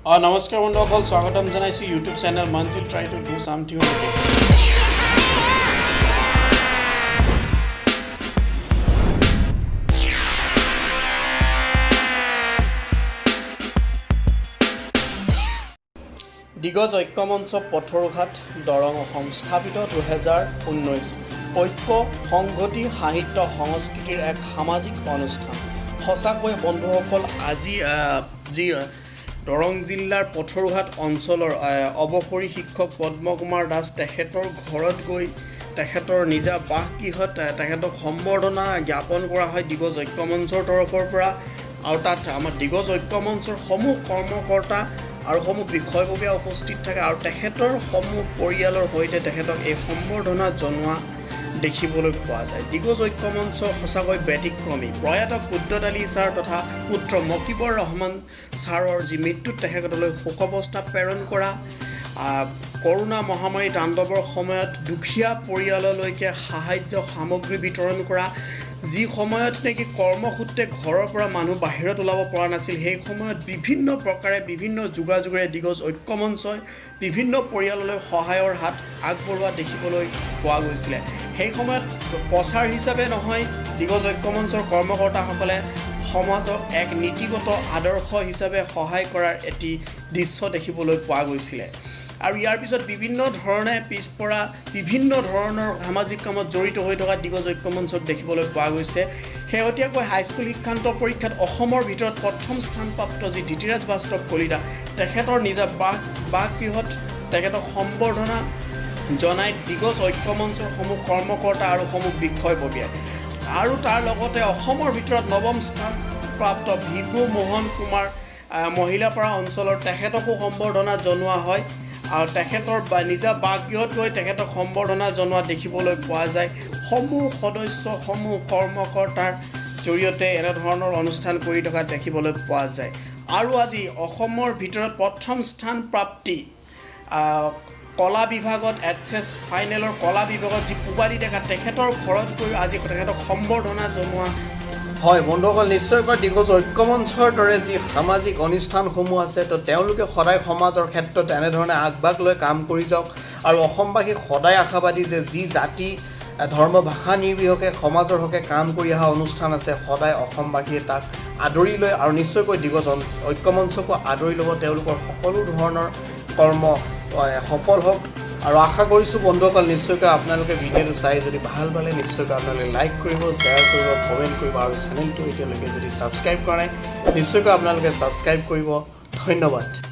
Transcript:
নমস্কাৰ বন্ধুসকল, স্বাগতম জনাইছোঁ YouTube channel Manjil try to do something. দিগজ ঐক্যমঞ্চ, পথৰুঘাট, দৰং, অসম, স্থাপিত 2019। ঐক্য, সংহতি, সাহিত্য, সংস্কৃতিৰ এক সামাজিক অনুষ্ঠান। সঁচাকৈ বন্ধুসকল, আজি যি দৰং জিলাৰ পথৰুঘাট অঞ্চলৰ অৱসৰী শিক্ষক পদ্মকুমাৰ দাস, তেখেতৰ ঘৰত গৈ তেখেতৰ নিজা বাসগৃহত তেখেতক সম্বৰ্ধনা জ্ঞাপন কৰা হয় দিগজ ঐক্যমঞ্চৰ তৰফৰ পৰা। আৰু তাত আমাৰ দিগজ ঐক্যমঞ্চৰ সমূহ কৰ্মকৰ্তা আৰু সমূহ বিষয়ববীয়া উপস্থিত থাকে আৰু তেখেতৰ সমূহ পৰিয়ালৰ সৈতে তেখেতক এই সম্বৰ্ধনা জনোৱা দেখিবলৈ পোৱা যায়। দিগজ ঐক্যমঞ্চ সঁচাকৈ ব্যতিক্ৰমী। প্ৰয়াত কুদ্দত আলী ছাৰ তথা পুত্ৰ মকিবৰ ৰহমান ছাৰৰ যি মৃত্যুত তেখেতলৈ শোকপ্ৰস্তাৱ প্ৰেৰণ কৰা, কৰোণা মহামাৰী তাণ্ডৱৰ সময়ত দুখীয়া পৰিয়াললৈকে সাহাৰ্য সামগ্ৰী বিতৰণ কৰা, যি সময়ত নেকি কৰ্মসূত্ৰে ঘৰৰ পৰা মানুহ বাহিৰত ওলাব পৰা নাছিল, সেই সময়ত বিভিন্ন প্ৰকাৰে বিভিন্ন যোগাযোগেৰে দিগজ ঐক্যমঞ্চই বিভিন্ন পৰিয়াললৈ সহায়ৰ হাত আগবঢ়োৱা দেখিবলৈ পোৱা গৈছিলে। সেই সময়ত প্ৰচাৰ হিচাপে নহয়, দিগজ ঐক্যমঞ্চৰ কৰ্মকৰ্তাসকলে সমাজক এক নীতিগত আদৰ্শ হিচাপে সহায় কৰাৰ এটি দৃশ্য দেখিবলৈ পোৱা গৈছিলে। আৰু ইয়াৰ পিছত বিভিন্ন ধৰণে পিছপৰা বিভিন্ন ধৰণৰ সামাজিক কামত জড়িত হৈ থকা দিগজ ঐক্যমঞ্চক দেখিবলৈ পোৱা গৈছে। শেহতীয়াকৈ হাইস্কুল শিক্ষান্ত পৰীক্ষাত অসমৰ ভিতৰত প্ৰথম স্থানপ্ৰাপ্ত যি ধৃতিৰাজ বাস্তৱ কলিতা, তেখেতৰ নিজা বাসগৃহত তেখেতক সম্বৰ্ধনা জনাই দিগজ ঐক্যমঞ্চৰ সমূহ কৰ্মকৰ্তা আৰু সমূহ বিষয়ববীয়াই। আৰু তাৰ লগতে অসমৰ ভিতৰত নৱম স্থানপ্ৰাপ্ত ভিগু মোহন কুমাৰ, মহিলাপাৰা অঞ্চলৰ, তেখেতকো সম্বৰ্ধনা জনোৱা হয় আৰু তেখেতৰ বা নিজা বাসগৃহত গৈ তেখেতক সম্বৰ্ধনা জনোৱা দেখিবলৈ পোৱা যায়। সমূহ সদস্য, সমূহ কৰ্মকৰ্তাৰ জৰিয়তে এনেধৰণৰ অনুষ্ঠান কৰি থকা দেখিবলৈ পোৱা যায়। আৰু আজি অসমৰ ভিতৰত প্ৰথম স্থান প্ৰাপ্তি কলা বিভাগত, এইচএছ ফাইনেলৰ কলা বিভাগত যি পূবালী ডেকা, তেখেতৰ ঘৰত গৈ আজি তেখেতক সম্বৰ্ধনা জনোৱা হয়। বন্ধুসকল, নিশ্চয়কৈ দিগজ ঐক্যমঞ্চৰ দৰে যি সামাজিক অনুষ্ঠানসমূহ আছে, তো তেওঁলোকে সদায় সমাজৰ ক্ষেত্ৰত এনেধৰণে আগভাগ লৈ কাম কৰি যাওক। আৰু অসমবাসী সদায় আশাবাদী যে যি জাতি, ধৰ্ম, ভাষা নিৰ্বিশেষে সমাজৰ হকে কাম কৰি অহা অনুষ্ঠান আছে, সদায় অসমবাসীয়ে তাক আদৰি লয় আৰু নিশ্চয়কৈ দিগজ ঐক্যমঞ্চকো আদৰি ল'ব। তেওঁলোকৰ সকলো ধৰণৰ কৰ্ম সফল হওক আৰু আশা কৰিছোঁ। বন্ধুসকল, নিশ্চয়কৈ আপোনালোকে ভিডিঅ'টো চাই যদি ভাল পালে, নিশ্চয়কৈ আপোনালোকে লাইক কৰিব, শ্বেয়াৰ কৰিব, কমেণ্ট কৰিব আৰু চেনেলটো এতিয়ালৈকে যদি ছাবস্ক্ৰাইব কৰা নাই, নিশ্চয়কৈ আপোনালোকে ছাবস্ক্ৰাইব কৰিব। ধন্যবাদ।